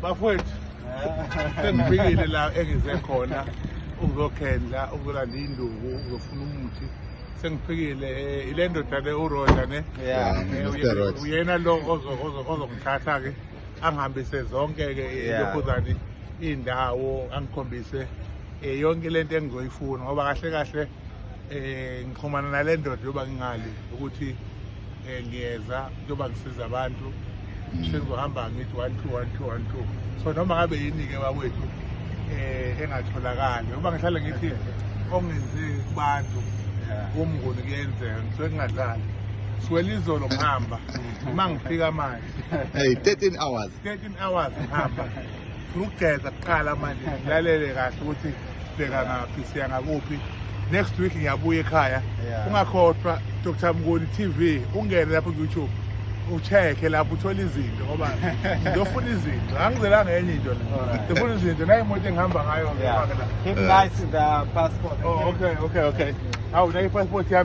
Bafowethu, sengifikile la engize khona ukuzokhendla, ukuzolanda induku, ukuzofuna umuthi. Sengifikile ile ndoda le, uRoger, ne? Yeah. Mr. Roger. Uyena lo ozongithatha-ke angihambise zonke-ke lokhuzani iy'ndawo, angikhombise yonke lento engizoyifuna, ngoba kahle kahle ngixhumana nale ndoda yoba ngingali ukuthi ngiyeza kuyoba ngisiza abantu. Sengizohamba ngithi 1 2 1 2 1 2. So noma ngabe yini-ke bakwethu engatholakali, ngoba ngihlale ngithi okungenzeki kubantu kuMnguni kuyenzeka. Ngisuke ngingadlali. Suwela izolo ngihamba, uma ngifika manje Hey, 13 hours. 13 hours ngihamba. Funa ukugeza kuqala manje, ngilalele kahle ukuthi sibheka ngaphi, siya ngakuphi. Next week ngiyabuya ekhaya. Ungakhohlwa Dr Mnguni TV, ungene lapho ku-YouTube, ucheck-e lapho, uthole izinto, ngoba ngizofuna izinto. Angizelanga enye into la. Ngifuna izinto, nayi imoto engihamba ngayo. Yeah. Ngifake la. Keep nice the passport. Oh, okay. Hawu, nayi passport yami.